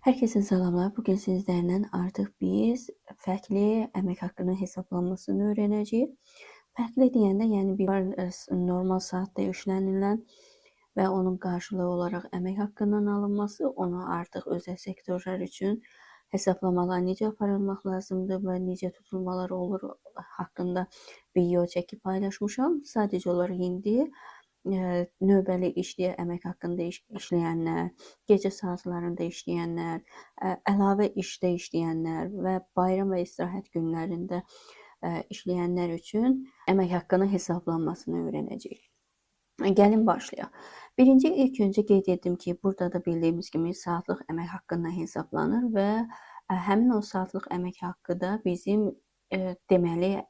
Herkese salamlar. Bugün sizlerle artıq biz fərqli əmək haqqının hesablanmasını öyrənəcəyik. Fərqli deyəndə, yəni bir var normal saatda işlənilən və onun qarşılığı olaraq əmək haqqından alınması, onu artıq özəl sektorlar üçün hesablamalar necə aparılmaq lazımdır və necə tutulmalar olur haqqında video çəkib paylaşmışam. Sadəcə olaraq indi növbəli işləyə əmək haqqında işləyənlər, gecə saatlarında işləyənlər, əlavə işdə işləyənlər və bayram və istirahət günlərində işləyənlər üçün əmək haqqının hesablanmasını öyrənəcəyik. Gəlin başlayaq. Birinci, ilk öncə qeyd etdim ki, burada da bildiyimiz kimi saatlıq əmək haqqından hesablanır və həmin o saatlıq əmək haqqı da bizim deməli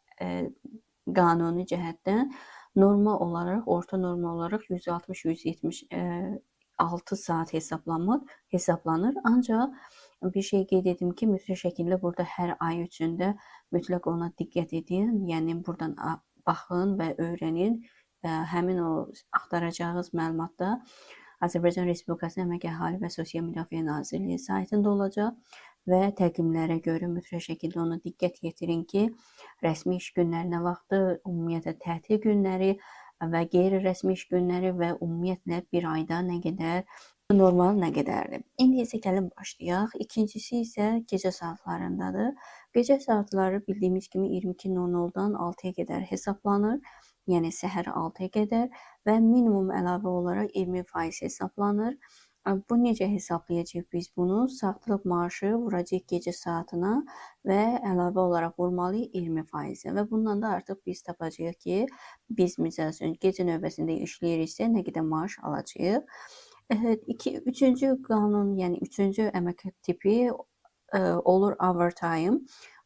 qanuni cəhətdən norma olaraq, orta norma olaraq 160-176 saat hesablanır. Ancaq bir şey qeyd edim ki, mütləq şəkildə burada hər ay üçün də mütləq ona diqqət edin. Yəni buradan baxın və öyrənin. Həmin o axtaracağınız məlumatda Azərbaycan Respublikasının Əmək, Əhali və Sosial Müdafiə Nazirliyi saytında olacaq və təqvimlərə görə mütləq şəkildə ona diqqət yetirin ki, rəsmi iş günləri nə vaxtdır, ümumiyyətlə tətil günləri və qeyri-rəsmi iş günləri və ümumiyyətlə bir ayda nə qədər, normal nə qədərdir. İndi isə gəlin başlayaq. İkincisi isə gecə saatlarındadır. Gecə saatları bildiyimiz kimi 22:00-dan 6-ya qədər hesablanır. Yəni səhər 6-ya qədər və minimum əlavə olaraq 20% hesablanır. Bu necə hesablayacağıq biz bunu? Saatlıq maaşı vuracağıq gecə saatına və əlavə olaraq vurmalıyıq 20%-ə və bundan da artıq biz tapacağıq ki, biz məsəl üçün gecə növbəsində işləyiriksə nə qədər maaş alacağıq. Üçüncü qanun, yəni üçüncü əmək tipi olur overtime.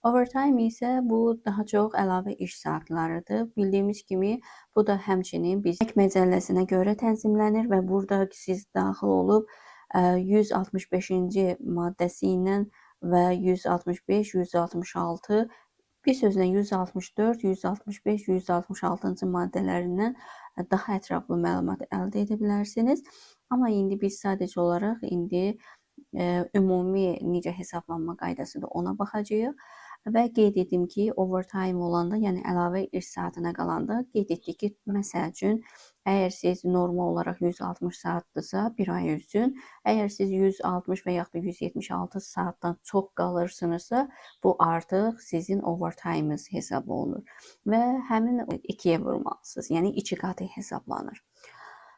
Overtime isə bu daha çox əlavə iş saatlarıdır. Bildiyimiz kimi bu da həmçinin biz əmək məcəlləsinə görə tənzimlənir və burada siz daxil olub 165-ci maddəsi ilə və 165, 166, bir sözlə 164, 165, 166-cı maddələrindən daha ətraflı məlumat əldə edə bilərsiniz. Amma indi biz sadəcə olaraq indi ümumi necə hesablanma qaydasıdır ona baxacağıq. Və qeyd edim ki, overtime olanda, yəni əlavə iş saatına qalanda qeyd etdik ki, məsəl üçün, əgər siz norma olaraq 160 saatdırsa bir ay üçün, əgər siz 160 və yaxud da 176 saatdan çox qalırsınızsa, bu artıq sizin overtime'ınız hesab olunur və həmin 2-yə vurmalısınız, yəni 2 qatı hesablanır.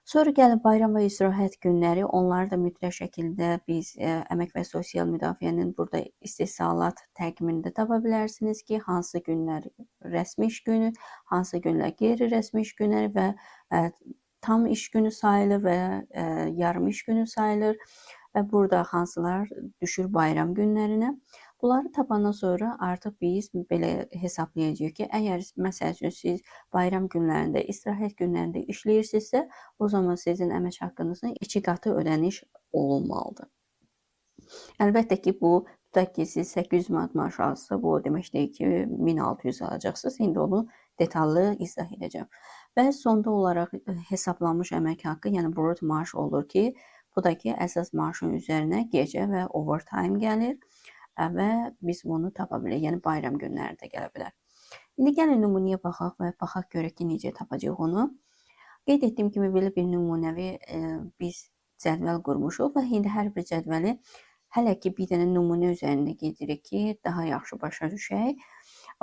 Sonra gəlir bayram və istirahət günləri. Onları da mütləq şəkildə biz Əmək və Sosial Müdafiənin burada istehsalat təqvimində tapa bilərsiniz ki, hansı günlər rəsmi iş günü, hansı günlər qeyri-rəsmi iş günləri və tam iş günü sayılır və yarım iş günü sayılır və burada hansılar düşür bayram günlərinə. Bunları tapandan sonra artıq biz belə hesablayacağıq ki, əgər məsəl üçün siz bayram günlərində, istirahət günlərində işləyirsinizsə, o zaman sizin əmək haqqınızın 2 qatı ödəniş olunmalıdır. Əlbəttə ki, bu, tutaq ki, siz 800 manat maaş alırsa, bu o demək deyil ki, 1600 alacaqsınız. İndi onu detallı izah edəcəm. Və sonda olaraq hesablanmış əmək haqqı, yəni brut maaş olur ki, bu da ki, əsas maaşın üzərinə gecə və overtime gəlir və biz bunu tapa bilərik. Yəni bayram günləri də gələ bilər. İndi gəlin nümunəyə baxaq və baxaq görək ki, necə tapacağıq onu. Qeyd etdiyim kimi belə bir nümunəvi biz cədvəl qurmuşuq və indi hər bir cədvəli hələ ki bir dənə nümunə üzərində gedirik ki, daha yaxşı başa düşək.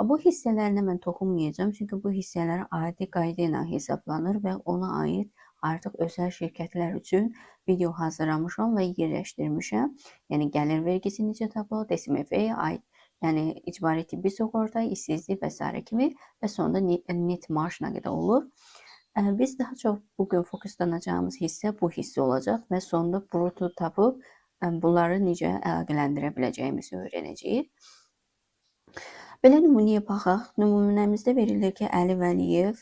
Bu hissələrinə mən toxunmayacağam, çünki bu hissələr adi qayda ilə hesablanır və ona aid artıq özəl şirkətlər üçün video hazırlamışam və yerləşdirmişəm. Yəni gəlir vergisi necə tapılır, DSMF-yə aid, yəni icbari tibbi sığorta, işsizlik və sairə kimi və sonda net maaş nə qədər olur. Biz daha çox bugün fokuslanacağımız hissə bu hissə olacaq və sonda brutu tapıb bunları necə əlaqələndirə biləcəyimizi öyrənəcəyik. Belə nümunəyə baxaq. Nümunəmizdə verilir ki, Əli Vəliyev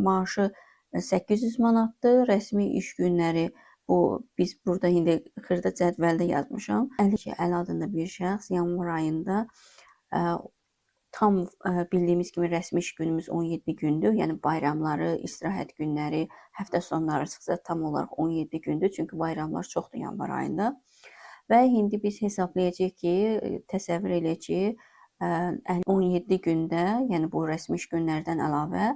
maaşı 800 manatdır. Rəsmi iş günləri bu biz burada indi xırda cədvəldə yazmışam. Əli adında bir şəxs yanvar ayında tam bildiyimiz kimi rəsmi iş günümüz 17 gündür. Yəni bayramları, istirahət günləri, həftə sonları çıxsa tam olaraq 17 gündür. Çünki bayramlar çoxdur yanvar ayında. Və indi biz hesablayacağıq ki, təsəvvür eləyək ki, 17 gündə, yəni bu rəsmi iş günlərdən əlavə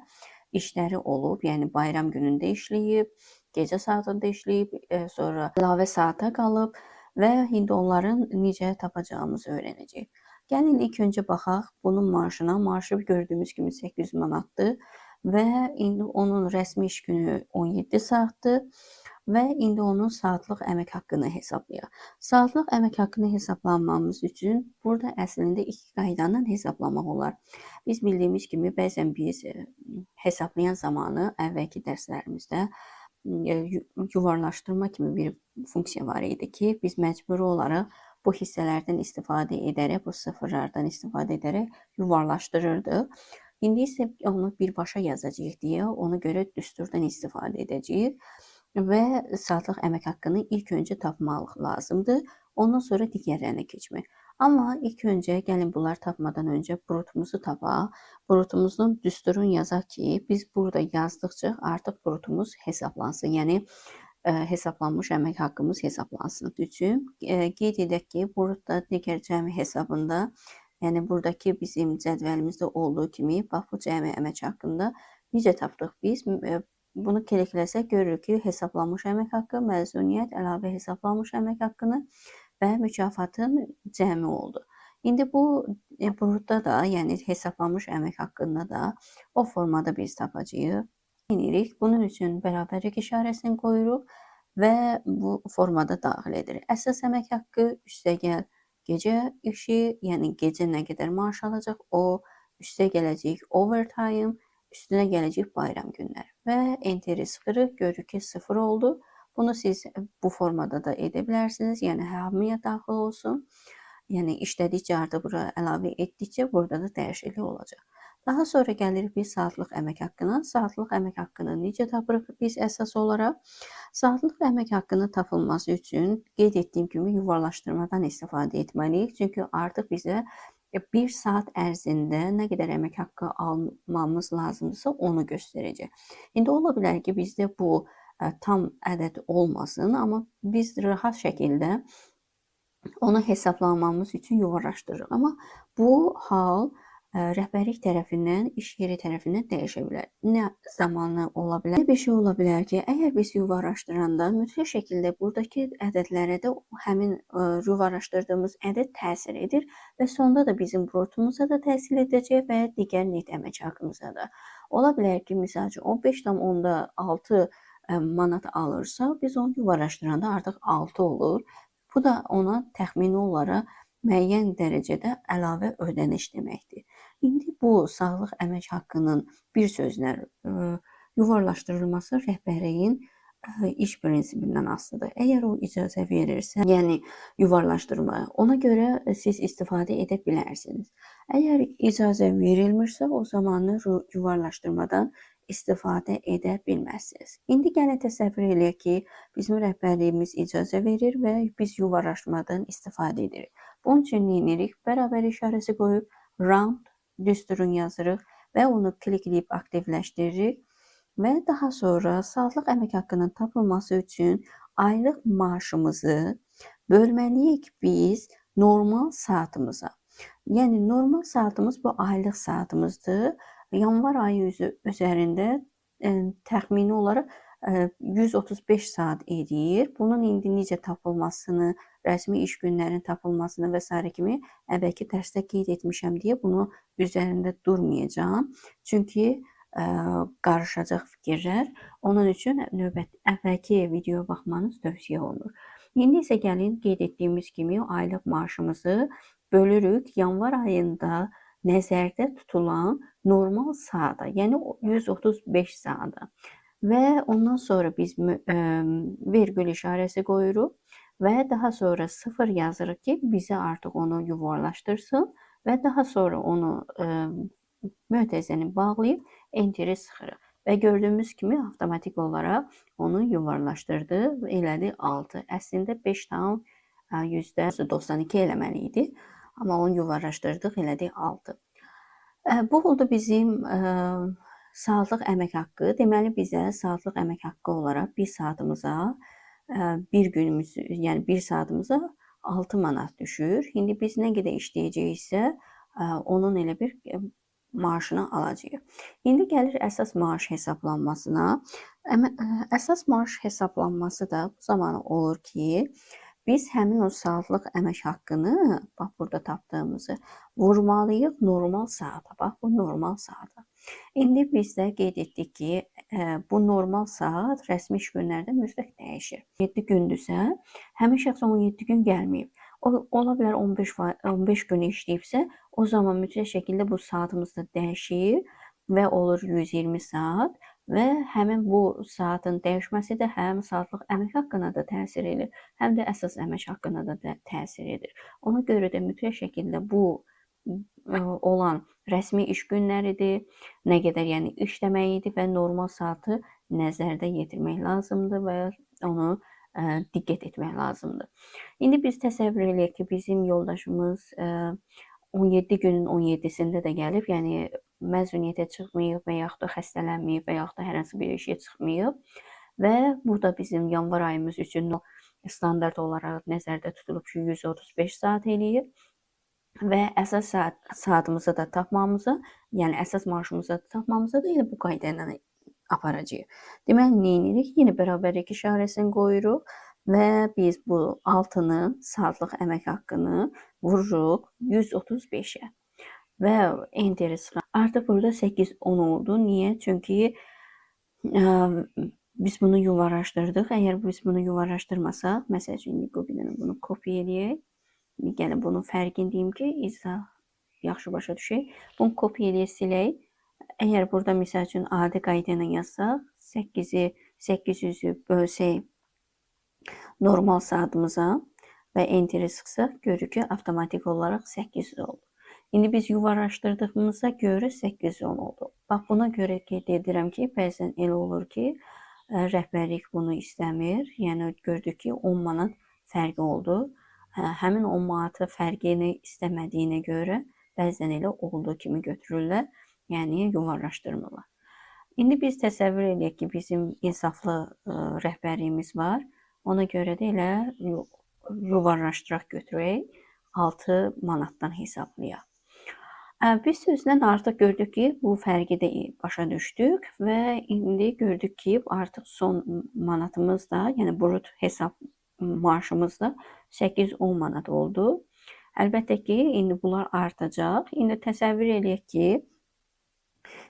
işləri olub, yəni bayram günündə işləyib, gecə saatında işləyib, sonra əlavə saata qalıb və indi onların necə tapacağımızı öyrənəcəyik. Gəlin ilk öncə baxaq bunun maaşına. Maaşı gördüyümüz kimi 800 manatdır və indi onun rəsmi iş günü 17 saatdır və indi onun saatlıq əmək haqqını hesablayaq. Saatlıq əmək haqqını hesablanmamız üçün burada əslində iki qaydanla hesablamaq olar. Biz bildiyimiz kimi bəzən biz hesablayan zamanı əvvəlki dərslərimizdə yuvarlaşdırma kimi bir funksiya var idi ki, biz məcburi olaraq bu hissələrdən istifadə edərək, bu sıfırlardan istifadə edərək yuvarlaşdırırdıq. İndi isə onu birbaşa yazacağıq deyə ona görə düsturdan istifadə edəcəyik və saatlıq əmək haqqını ilk öncə tapmaq lazımdır. Ondan sonra digərlərinə keçmək. Amma ilk öncə gəlin bunları tapmadan öncə brutumuzu tapaq. Brutumuzun düsturunu yazaq ki, biz burada yazdıqca artıq brutumuz hesaplansın. Yəni hesablanmış əmək haqqımız hesaplansın. Üçün qeyd edək ki, burada digər cəmi hesabında, yəni buradakı bizim cədvəlimizdə olduğu kimi, bax bu cəmi əmək haqqında necə tapdıq biz? Bunu klikləsək görürük ki, hesablanmış əmək haqqı, məzuniyyət, əlavə hesablanmış əmək haqqını və mükafatın cəmi oldu. İndi bu burada da, yəni hesablanmış əmək haqqında da o formada biz tapacağıq. Edirik. Bunun üçün bərabərlik işarəsini qoyuruq və bu formada daxil edirik. Əsas əmək haqqı üstəgəl gecə işi, yəni gecə nə qədər maaş alacaq, o üstə gələcək overtime, üstünə gələcək bayram günləri və enteri sıxırıq, görürük ki, 0 oldu. Bunu siz bu formada da edə bilərsiniz. Yəni hamıya daxil olsun. Yəni işlədikcə artıq bura əlavə etdikcə burada da dəyişiklik olacaq. Daha sonra gəlirik biz saatlıq əmək haqqına. Saatlıq əmək haqqını necə tapırıq biz əsas olaraq? Saatlıq əmək haqqının tapılması üçün qeyd etdiyim kimi yuvarlaşdırmadan istifadə etməliyik. Çünki artıq bizə bir saat ərzində nə qədər əmək haqqı almamız lazımdırsa onu göstərəcək. İndi ola bilər ki, bizdə bu tam ədəd olmasın, amma biz rahat şəkildə onu hesablamamız üçün yuvarlaşdırırıq. Amma bu hal rəhbərlik tərəfindən, iş yeri tərəfindən dəyişə bilər. Nə zamanı ola bilər? Bir şey ola bilər ki, əgər biz yuvarlaşdıranda mütləq şəkildə buradakı ədədlərə də həmin yuvarlaşdırdığımız ədəd təsir edir və sonda da bizim brutumuza da təsir edəcək və digər net əmək haqqımıza da. Ola bilər ki, misal üçün 15,6 manat alırsa, biz onu yuvarlaşdıranda artıq 6 olur. Bu da ona təxmini olaraq müəyyən dərəcədə əlavə ödəniş deməkdir. İndi bu sağlıq əmək haqqının bir sözlə yuvarlaşdırılması rəhbərliyin iş prinsipindən asılıdır. Əgər o icazə verirsə, yəni yuvarlaşdırmaya, ona görə siz istifadə edə bilərsiniz. Əgər icazə verilmirsə, o zamanı yuvarlaşdırmadan istifadə edə bilməzsiniz. İndi gəlin təsəvvür eləyək ki, bizim rəhbərliyimiz icazə verir və biz yuvarlaşdırmadan istifadə edirik. Bunun üçün nə edirik? Bərabər işarəsi qoyub round düsturunu yazırıq və onu klikləyib aktivləşdiririk və daha sonra saatlıq əmək haqqının tapılması üçün aylıq maaşımızı bölməliyik biz normal saatımıza. Yəni normal saatımız bu aylıq saatımızdır. Yanvar ayı üzərində təxmini olaraq 135 saat edir. Bunun indi necə tapılmasını, rəsmi iş günlərinin tapılmasını və sairə kimi əvvəlki dərsdə qeyd etmişəm deyə bunu üzərində durmayacağam. Çünki qarışacaq fikirlər. Onun üçün əvvəlki videoya baxmanız tövsiyə olunur. İndi isə gəlin qeyd etdiyimiz kimi aylıq maaşımızı bölürük. Yanvar ayında nəzərdə tutulan normal saata, yəni 135 saata və ondan sonra biz vergül işarəsi qoyuruq və daha sonra 0 yazırıq ki, bizə artıq onu yuvarlaşdırsın və daha sonra onu mötərizəni bağlayıb Enter'i sıxırıq. Və gördüyümüz kimi avtomatik olaraq onu yuvarlaşdırdı və elədi 6. Əslində 5,92 eləməli idi. Amma onu yuvarlaşdırdıq, elədik 6. Bu oldu bizim saatlıq əmək haqqı. Deməli, bizə saatlıq əmək haqqı olaraq bir saatımıza, bir günümüz, yəni bir saatımıza 6 manat düşür. İndi biz nə qədər işləyəcəyiksə, onun elə bir maaşını alacağıq. İndi gəlir əsas maaş hesablanmasına. Əsas maaş hesablanması da bu zaman olur ki, biz həmin o saatlıq əmək haqqını, bax burada tapdığımızı vurmalıyıq normal saata. Bax bu normal saata. İndi biz də qeyd etdik ki, bu normal saat rəsmi iş günlərdə mütləq dəyişir. 7 gündürsə, həmin şəxs 17 gün gəlməyib. O, ola bilər 15 gün işləyibsə, o zaman mütləq şəkildə bu saatımız da dəyişir və olur 120 saat və həmin bu saatın dəyişməsi də həm saatlıq əmək haqqına da təsir edir, həm də əsas əmək haqqına da təsir edir. Ona görə də mütləq şəkildə bu olan rəsmi iş günləridir, nə qədər yəni işləməyidir və normal saatı nəzərdə yetirmək lazımdır və onu diqqət etmək lazımdır. İndi biz təsəvvür eləyək ki, bizim yoldaşımız 17 günün 17-sində də gəlib, yəni məzuniyyətə çıxmayıb və yaxud da xəstələnməyib və yaxud da hər hansı bir işə çıxmayıb və bu da bizim yanvar ayımız üçün standart olaraq nəzərdə tutulub ki, 135 saat eləyir və əsas saatımızı da tapmamıza, yəni əsas maaşımızı da tapmamıza da elə bu qayda ilə aparacağıq. Deməli, nə edirik? Yenə bərabərlik işarəsini qoyuruq və biz bu 6-nı, saatlıq əmək haqqını vururuq 135-ə və enteri sıxırıq. Artıq burada 8-10 oldu. Niyə? Çünki biz bunu yuvarlaşdırdıq. Əgər biz bunu yuvarlaşdırmasaq, məsəl üçün, bir dənə bunu kopya eləyək. Gəlin, bunun fərqini deyim ki, izah yaxşı başa düşək. Bunu kopya eləyək, silək. Əgər burada misal üçün adi qayda ilə yazsaq, 8-i 800-ü bölsək normal saatımıza və enteri sıxsaq, görürük ki, avtomatik olaraq 800 oldu. İndi biz yuvarlaşdırdığımıza görə 810 oldu. Bax, buna görə qeyd edirəm ki, bəzən elə olur ki, rəhbərlik bunu istəmir. Yəni, gördük ki, 10 manat fərqi oldu. Həmin 10 manatı fərqini istəmədiyinə görə bəzən elə olduğu kimi götürürlər. Yəni, yuvarlaşdırmırlar. İndi biz təsəvvür eləyək ki, bizim insaflı rəhbərliyimiz var. Ona görə də elə yuvarlaşdıraq götürək, 6 manatdan hesablayaq. Biz sözlə artıq gördük ki, bu fərqi də başa düşdük və indi gördük ki, artıq son manatımız da, yəni brut hesab maaşımız da 8-10 manat oldu. Əlbəttə ki, indi bunlar artacaq. İndi təsəvvür eləyək ki,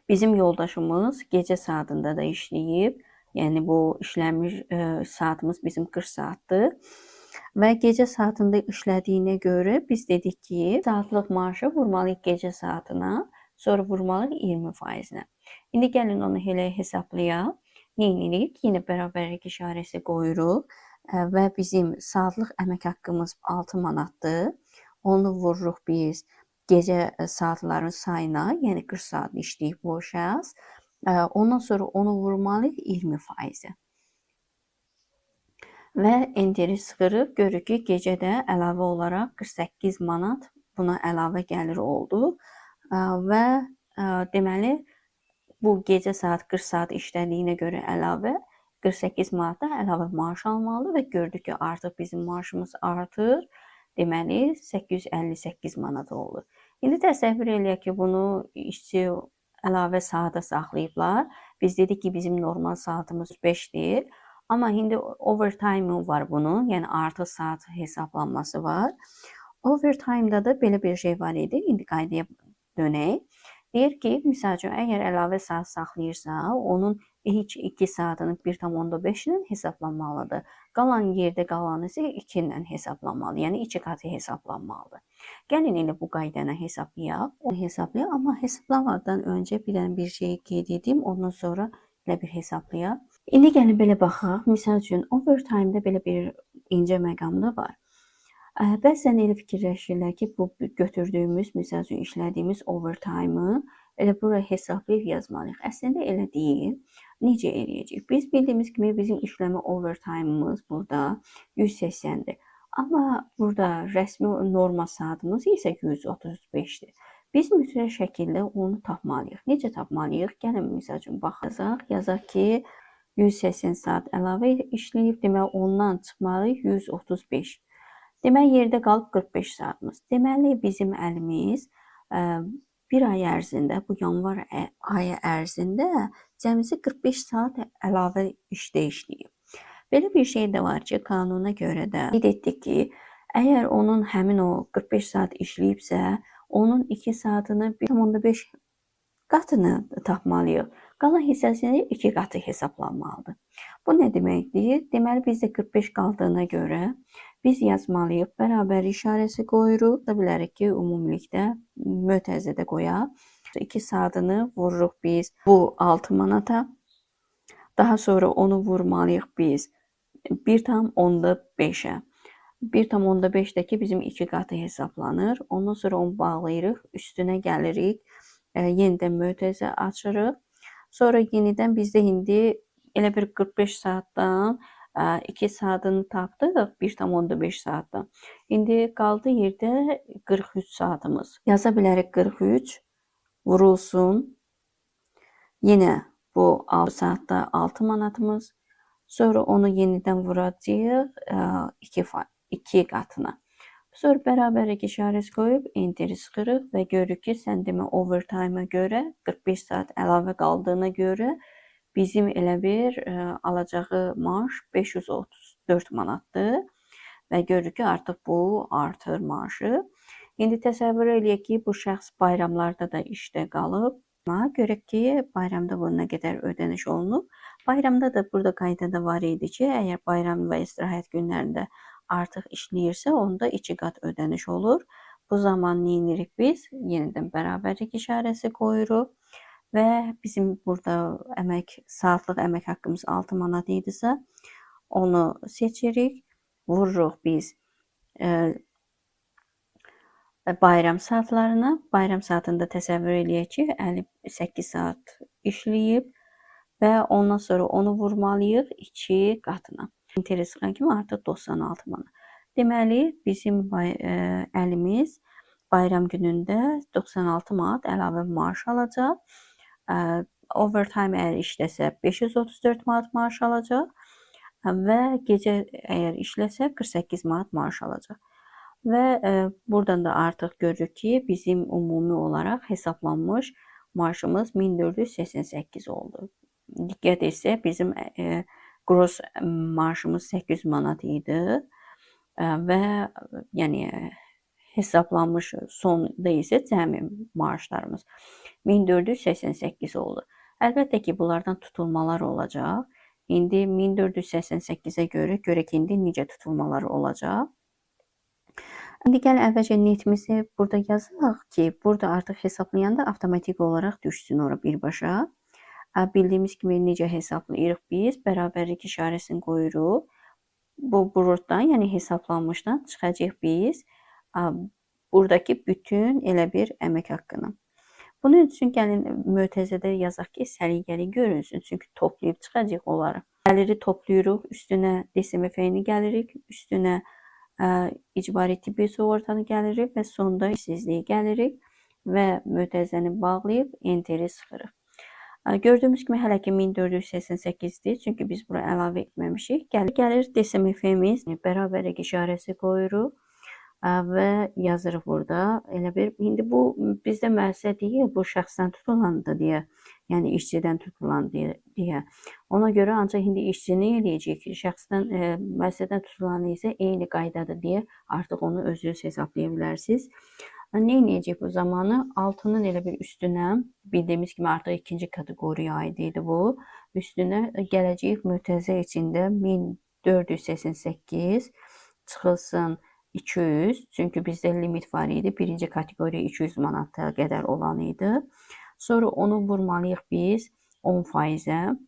bizim yoldaşımız gecə saatında da işləyib, yəni bu işləmiş saatımız bizim 40 saatdır və gecə saatında işlədiyinə görə biz dedik ki, saatlıq maaşı vurmalıyıq gecə saatına, sonra vurmalıyıq 20%-nə. İndi gəlin onu elə hesablayaq. Nə edirik? Yenə bərabərlik işarəsi qoyuruq və bizim saatlıq əmək haqqımız 6 manatdır. Onu vururuq biz gecə saatların sayına, yəni 40 saat işləyib bu şəxs. Ondan sonra onu vurmalıyıq 20%-ə. Və enteri sıxırıq, görürük ki, gecə də əlavə olaraq 48 manat buna əlavə gəlir oldu. Və deməli, bu gecə saat 40 saat işlədiyinə görə əlavə 48 manat da əlavə maaş almalı və gördük ki, artıq bizim maaşımız artır. Deməli, 858 manat oldu. İndi təsəvvür eləyək ki, bunu işçi əlavə saata saxlayıblar. Biz dedik ki, bizim normal saatımız 5-dir. Amma indi overtime var bunun, yəni artıq saat hesablanması var. Overtime-da da belə bir şey var idi. İndi qaydaya dönək. Deyir ki, misal üçün, əgər əlavə saat saxlayırsa, onun ilk 2 saatını 1,5 ilə hesablanmalıdır. Qalan yerdə qalanı isə 2 ilə hesablanmalıdır. Yəni 2 katı hesablanmalıdır. Gəlin elə bu qaydanı hesablayaq. Onu hesablayaq, amma hesablamadan öncə bir dənə bir şey qeyd edim, ondan sonra elə bir hesablayaq. İndi gəlin belə baxaq. Misal üçün, overtime-da belə bir incə məqam da var. Bəzən elə fikirləşirlər ki, bu götürdüyümüz, misal üçün, işlədiyimiz overtime-ı elə bura hesablayıb yazmalıyıq. Əslində elə deyil. Necə eləyəcəyik? Biz bildiyimiz kimi bizim işləmə overtime-ımız burada 180-dir. Amma burada rəsmi norma saatımız isə 135-dir. Biz mütləq şəkildə onu tapmalıyıq. Necə tapmalıyıq? Gəlin, misal üçün, baxaq. Yazaq ki, 180 saat əlavə işləyib, demək ondan çıxmalıyıq 135. Demək, yerdə qalıb 45 saatımız. Deməli, bizim əlimiz bir ay ərzində, bu yanvar ayı ərzində cəmisi 45 saat əlavə işdə işləyib. Belə bir şey də var ki, qanuna görə də qeyd etdik ki, əgər onun həmin o 45 saat işləyibsə, onun 2 saatını 1,5 qatını tapmalıyıq. Qalan hissəsini 2 qatı hesablanmalıdır. Bu nə deməkdir? Deməli, bizdə 45 qaldığına görə biz yazmalıyıq, bərabər işarəsi qoyuruq. Da bilərik ki, ümumilikdə mötərizədə qoyaq. 2 saatını vururuq biz bu 6 manata. Daha sonra onu vurmalıyıq biz 1,5-ə. 1,5-dəki bizim 2 qatı hesablanır. Ondan sonra onu bağlayırıq, üstünə gəlirik, yenidən mötərizə açırıq. Sonra yenidən bizdə indi elə bir 45 saatdan 2 saatını tapdıq, 1,5 saatdan. İndi qaldı yerdə 43 saatımız. Yaza bilərik 43 vurulsun. Yenə bu 6 saatda 6 manatımız. Sonra onu yenidən vuracağıq 2 qatına. Sonra bərabərlik işarəsi qoyub Enter-i sıxırıq və görürük ki, sən demə overtime-a görə 45 saat əlavə qaldığına görə bizim elə bir alacağı maaş 534 manatdır və görürük ki, artıq bu artır maaşı. İndi təsəvvür eləyək ki, bu şəxs bayramlarda da işdə qalıb. Görək ki, bayramda bu nə qədər ödəniş olunub. Bayramda da burada qaydada var idi ki, əgər bayram və istirahət günlərində artıq işləyirsə, onda 2 qat ödəniş olur. Bu zaman nə edirik biz? Yenidən bərabərlik işarəsi qoyuruq və bizim burada əmək, saatlıq əmək haqqımız 6 manat idisə, onu seçirik, vururuq biz bayram saatlarına. Bayram saatında təsəvvür eləyək ki, 58 saat işləyib və ondan sonra onu vurmalıyıq 2 qatına. Enter-i sıxan kimi artıq 96 manat. Deməli, bizim əlimiz bayram günündə 96 manat əlavə maaş alacaq. Overtime əgər işləsə 534 manat maaş alacaq və gecə əgər işləsə 48 manat maaş alacaq. Və buradan da artıq görürük ki, bizim ümumi olaraq hesablanmış maaşımız 1488 oldu. Diqqət etsək, bizim gross maaşımız 800 manat idi və yəni hesablanmış sonda isə cəmi maaşlarımız 1488 oldu. Əlbəttə ki, bunlardan tutulmalar olacaq. İndi 1488-ə görə görək indi necə tutulmalar olacaq. İndi gəl əvvəlcə netimizi burada yazaq ki, burada artıq hesablayanda avtomatik olaraq düşsün ora birbaşa. Bildiyimiz kimi necə hesablayırıq biz? Bərabərlik işarəsini qoyuruq. Bu brutdan, yəni hesablanmışdan çıxacaq biz buradakı bütün elə bir əmək haqqını. Bunun üçün gəlin mötərizədə yazaq ki, səliqəli görünsün. Çünki toplayıb çıxacaq onları. Gəliri toplayırıq, üstünə DSMF-ni gəlirik, üstünə icbari tibbi sığortanı gəlirik və sonda işsizliyi gəlirik və mötərizəni bağlayıb Enter-i sıxırıq. Gördüyümüz kimi hələ ki 1488-dir, çünki biz bura əlavə etməmişik. Gəlir DSMF-miz, bərabərlik işarəsi qoyuruq və yazırıq burada. Elə bir, indi bu bizdə müəssisə deyil, bu şəxsdən tutulandır deyə, yəni işçidən tutulan deyə. Ona görə ancaq indi işçini eləyəcək, şəxsdən, müəssisədən tutulanı isə eyni qaydadır deyə artıq onu özünüz hesablaya bilərsiniz. Nə eləyəcək bu zamanı? 6-nın elə bir üstünə, bildiyimiz kimi artıq ikinci kateqoriya aid idi bu. Üstünə gələcək mötərizə içində 1488 çıxılsın 200, çünki bizdə limit var idi. Birinci kateqoriya 200 manata qədər olan idi. Sonra onu vurmalıyıq biz 10%-ə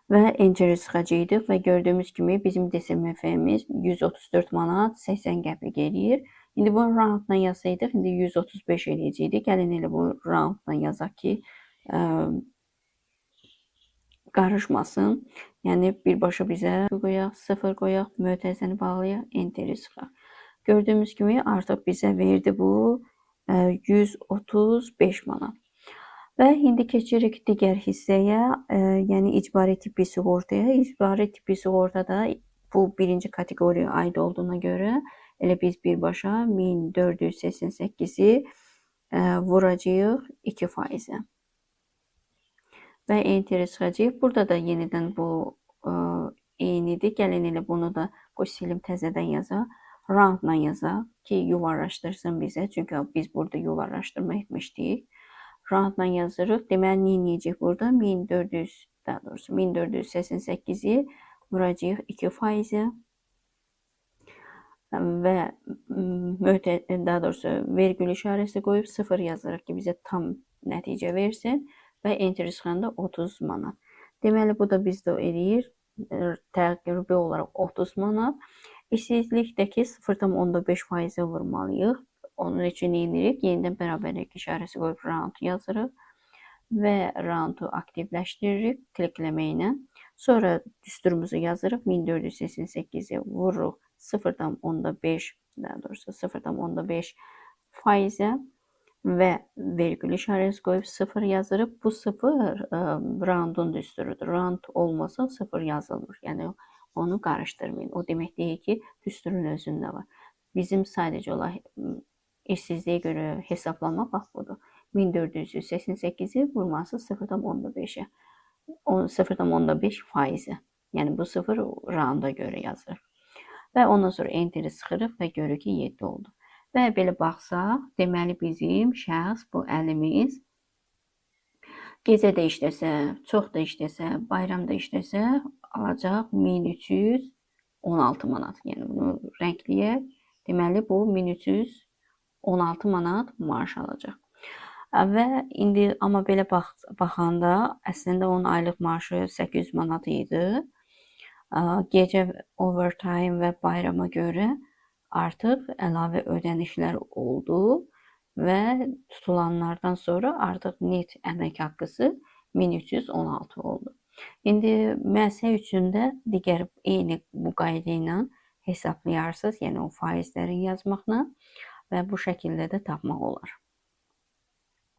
və Enter-i sıxacaqdıq və gördüyümüz kimi bizim DSMF-miz 134 manat 80 qəpik eləyir. İndi bunu roundla yazsaydıq, indi 135 eləyəcəkdik. Gəlin elə bu roundla yazaq ki, qarışmasın. Yəni birbaşa bizə qoyaq, 0 qoyaq, mötərizəni bağlayaq, Enter-i sıxaq. Gördüyümüz kimi artıq bizə verdi bu 135 manat. Və indi keçirik digər hissəyə, yəni icbari tibbi sığortaya. İcbari tibbi sığortada Bu birinci kateqoriyaya aid olduğuna görə elə biz birbaşa 1488-i vuracağıq 2%-ə. Və enter çıxacaq. Burada da yenidən bu eynidir. Gəlin elə bunu da qoy silim, təzədən yazaq. Roundla yazaq ki, yuvarlaşdırsın bizə. Çünki biz burada yuvarlaşdırma etmişdik. Roundla yazırıq. Deməli, nə edəcək burada? 1400, daha doğrusu 1488-i vuracağıq 2%-ə və daha doğrusu vergül işarəsi qoyub 0 yazırıq ki, bizə tam nəticə versin və enter çıxanda 30 manat. Deməli, bu da bizdə eləyir təqribi olaraq 30 manat. İşsizlikdəki 0,5%-ə vurmalıyıq. Onun üçün nə edirik? Yenidən bərabərlik işarəsi qoyub round yazırıq və roundu aktivləşdiririk klikləməklə. Sonra düsturumuzu yazırıq. 1488-i vururuq 0,5, daha doğrusu 0,5%-ə və vergül işarəsi qoyub 0 yazırıq. Bu 0 roundun düsturudur. Round olmasa 0 yazılmır. Yəni onu qarışdırmayın. O demək deyil ki, düsturun özündə var. Bizim sadəcə olaraq işsizliyə görə hesablama bax budur. 1488-i vurması 0,5-ə. 0,5%-ə. Yəni bu 0 rounda görə yazılır. Və ondan sonra enter-i sıxırıq və görürük ki, 7 oldu. Və belə baxsaq, deməli bizim şəxs, bu əlimiz gecə də işləsə, çox da işləsə, bayram da işləsə alacaq 1316 manat. Yəni bunu rəngləyək. Deməli bu 1316 manat maaş alacaq. Və indi amma belə baxanda əslində onun aylıq maaşı 800 manat idi. Gecə overtime və bayrama görə artıq əlavə ödənişlər oldu və tutulanlardan sonra artıq net əmək haqqısı 1316 oldu. İndi müəssisə üçün də digər eyni bu qayda ilə hesaplayarsınız, yəni o faizləri yazmaqla və bu şəkildə də tapmaq olar.